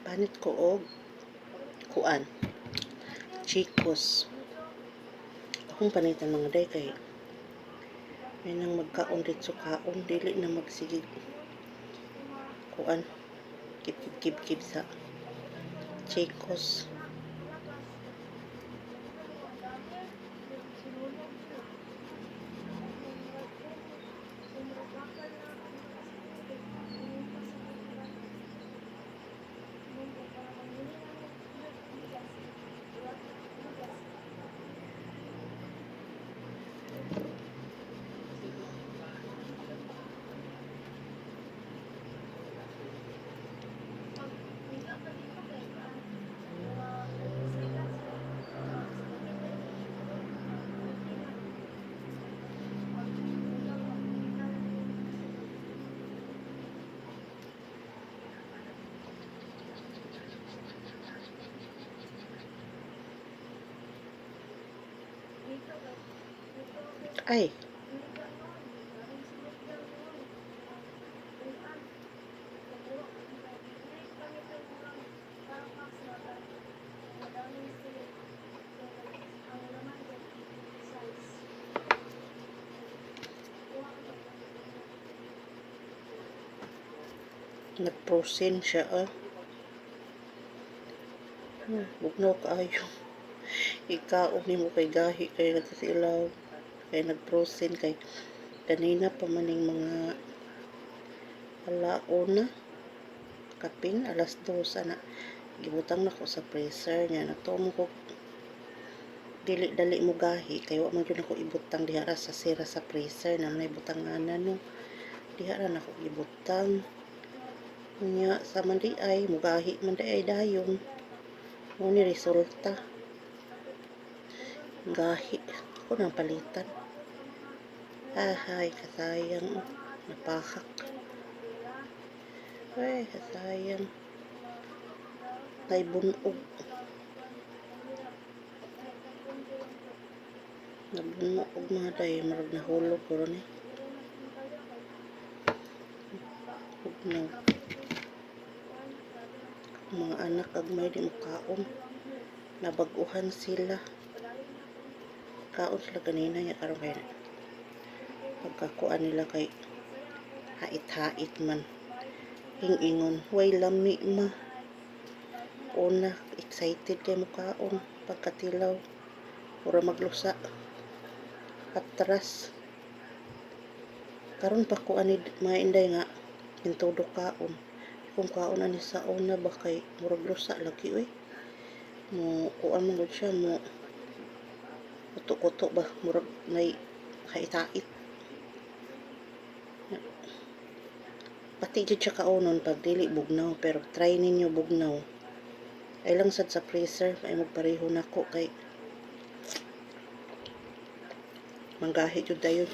Panit ko og kuan, chicos. Akong panitan, mga day, kay may nang magkaon dito, kaon, dili na magsigig kuan, kib kib kib sa chicos. Ay, nag-frozen siya ah. Bugnaw kaayo. Ikaon nimo kay gahi kay sa ilaw. Kay nag-frozen kay kanina pa maning mga alauna, kapin alas 2 ana, gibutang nako sa freezer niya. Nagtuo ko dili dali mo gahi kay wa man jud nako ibutang diha ra sa sira sa freezer na may butanganan, no. Diha ra nako gibutang nya sa man di ay mugahi man di ay dayon. Mo ni resulta, gahi ako nang palitan. Ahay, kasayang, oh. Napahak. Ay, kasayang. Nay bunog. Nabunog, mga day, marag nahulog ko ron eh. Bugnaw. Mga anak agmay di mo kaon. Nabaguhan sila. Kaon sila ganina niya, karon kay pagkakuan nila kay hait-hait man. Ingon, "Way lami, ma." Una, excited kay mo kaon. Pagkatilaw, ura maglusa. Atras. Karon pa ko ani, mga inday, nga intudo kaon. Kung kaon ani sa una ba kay murag lusa lagi oy. Mo kuan man gud siya, mo kuto-kuto ba, murag nay hait-hait. Pati jud siya kaonon pag dili bugnaw, pero try ninyo bugnaw. Ay lang sad sa freezer ay magpareho nako kay manggahi jud dayon.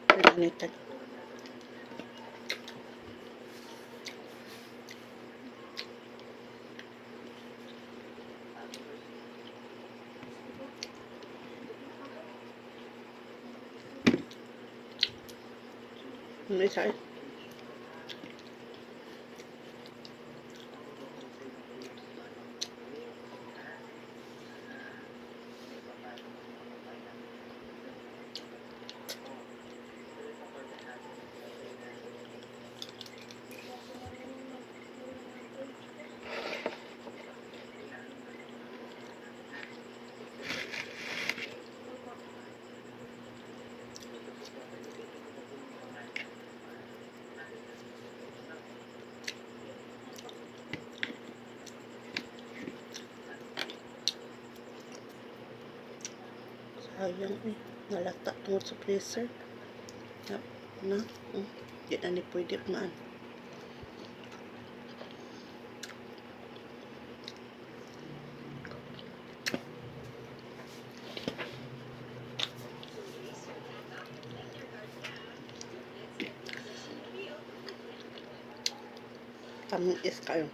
Panitan. Ano isa eh? Sayang eh. Nalata tungod sa freezer. Na, na. Di na ni pwede maan. Tamis kayo.